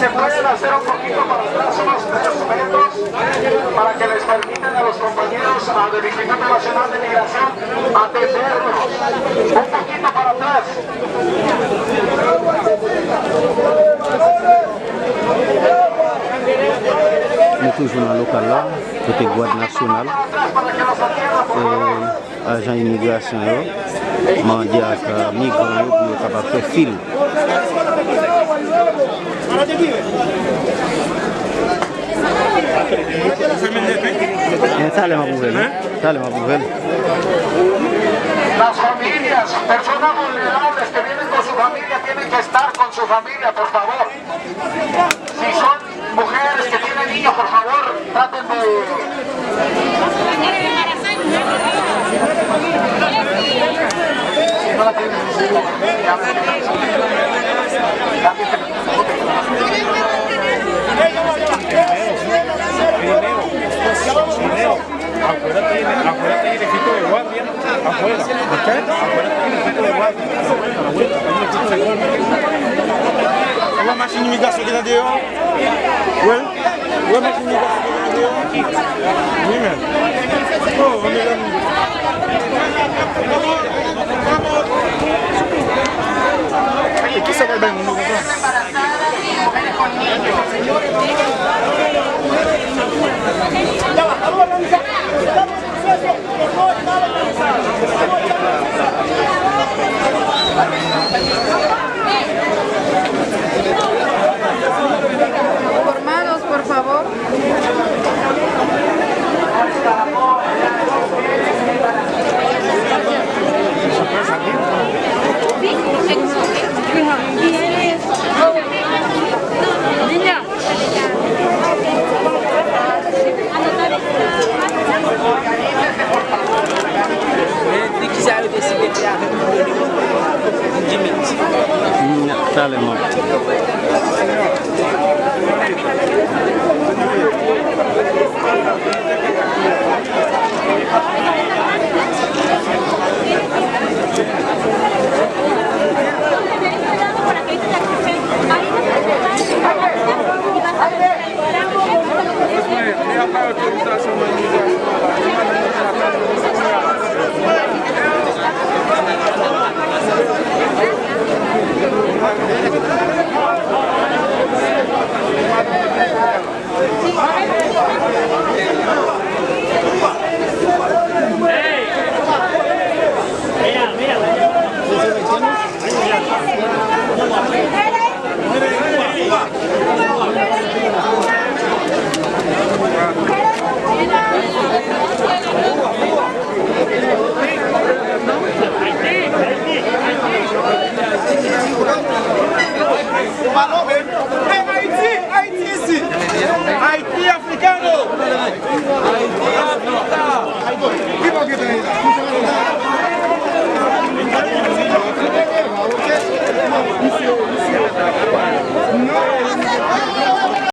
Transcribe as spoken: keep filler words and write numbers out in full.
Pueden hacer un poquito para atrás, unos tres metros, para que les permitan a los compañeros, a del Instituto Nacional de Migración, atendernos. Un poquito para atrás. Nou toujou nan lokal la, kote Gwad Nasyonal, eh, ajan imigrasyon yo mande ak, eh, migran yo pou yo kapab fè fil. Eh, talè m ap ouvè l, wi. Talè m ap ouvè l. Las familias, personas vulnerables que vienen con su familia, tienen que estar con su familia, por favor. Si son mujeres que tienen niños, por favor, traten de... Si no la tienen, ya, ya, Afuera tiene, afuera tiene sitio de guardia, afuera. ¿Ok? Afuera tiene sitio de guardia. Ou wè machin imigrasyon ki nan deyò? Wè, wè machin imigrasyon ki nan deyò? Wi, men. Oh, mezanmi. E kisa k al bay moun yo konsa? Formados, por favor. Niña. Men di kisa yo deside fè avèk Jimmy. Talè m ap. Haiti, Haiti ici. Haiti africano. Haiti africano.